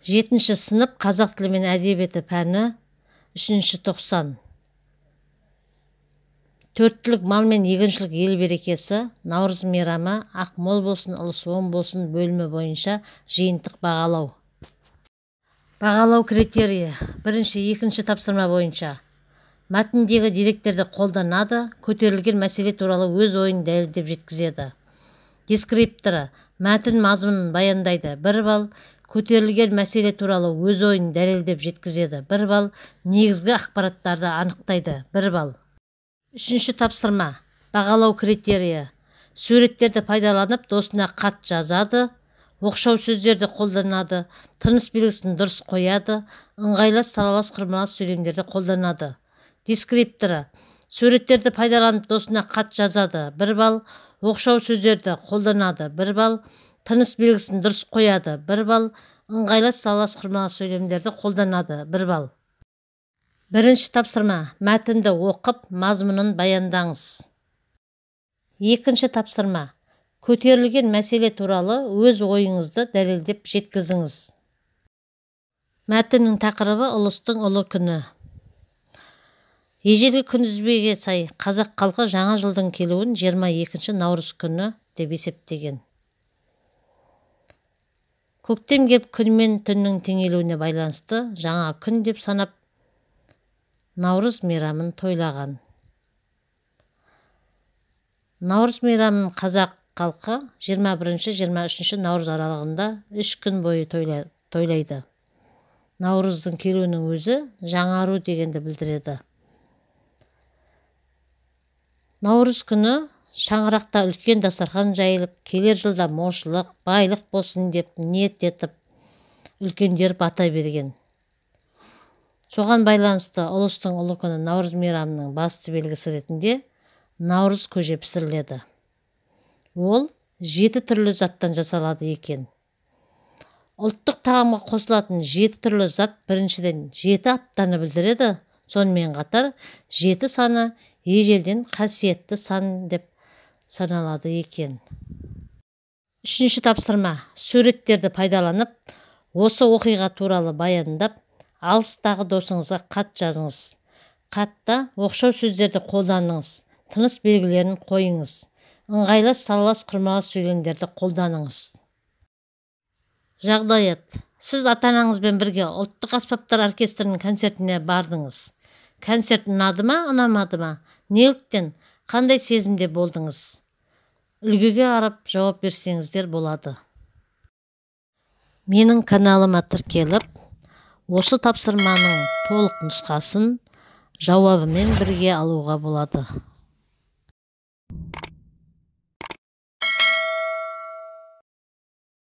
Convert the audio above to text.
7-ші сынып қазақ тілі мен әдебиеті пәні 3-ші 90. Төрттілік мал мен егіншілік ел берекесі, Наурыз мейрамы, ақ мол болсын, ұлыс оң болсын бөлімі бойынша жиынтық бағалау. Бағалау критерийі. Бірінші, екінші тапсырма бойынша. Мәтіндегі деректерді қолданады, көтерілген мәселе туралы өз ойын дәлелдеп жеткізеді. Дескрипторы. Мәтін мазмұнын баяндайды. 1 балл. Көтерілген мәселе туралы өз ойын дәлелдеп жеткізеді. 1 балл. Негізгі ақпараттарды анықтайды. 1 балл. Үшінші тапсырма. Бағалау критерийі. Суреттерді пайдаланып досына хат жазады, оқшау сөздерді қолданады, тыныс белгісін дұрыс қояды, ыңғайлас, салалас, құрмалас сөйлемдерді қолданады. Дескрипторы. Суреттерді пайдаланып досына хат жазады. 1 балл. Оқшау сөздерді қолданады. 1 балл. Тыныс белгісін дұрыс қояды. 1 балл. Ыңғайлас, салалас, құрмалас сөйлемдерді қолданады. 1 балл. Бірінші тапсырма. Мәтінді оқып, мазмұнын баяндаңыз. Екінші тапсырма. Көтерілген мәселе туралы өз ойыңызды дәлелдеп жеткізіңіз. Мәтіннің тақырыбы ұлыстың ұлы күні. Ежелгі күнтізбеге сай қазақ халқы жаңа жылдың келуін 22 наурыз күні деп есептеген. Көктем келіп күн мен түннің теңелуіне байланысты жаңа күн деп санап Наурыз мейрамын тойлаған. Наурыз мейрамын қазақ халқы 21-23 наурыз аралығында 3 күн бойы тойлайды. Наурыздың келуінің өзі жаңару дегенді білдіреді. Наурыз күні шаңырақта үлкен дастархан жайылып, келер жылда молшылық, байлық болсын деп ниет етіп, үлкендер бата берген. Соған байланысты ұлыстың ұлы күні Наурыз мейрамының басты белгісі ретінде Наурыз көже пісіріледі. Ол 7 түрлі заттан жасалады екен. Ұлттық тағамға қосылатын 7 түрлі зат біріншіден 7 аптаны білдіреді, сонымен қатар 7 саны ежелден қасиетті сан деп саналады екен. Үшінші тапсырма. Суреттерді пайдаланып, осы оқиға туралы баяндап, алыстағы досыңызға хат жазыңыз. Хатта оқшау сөздерді қолданыңыз, тыныс белгілерін қойыңыз, ыңғайлас, салалас, құрмалас сөйлемдерді қолданыңыз. Жағдаят. Сіз ата-анаңызбен бірге ұлттық аспаптар оркестрінің концертіне бардыңыз. Концерт ұнады ма, ұнамады ма? Неліктен, қандай сезімде болдыңыз? Үлгіге қарап жауап берсеңіздер болады. Менің каналыма тіркеліп, осы тапсырманың толық нұсқасын жауабымен бірге алуға болады.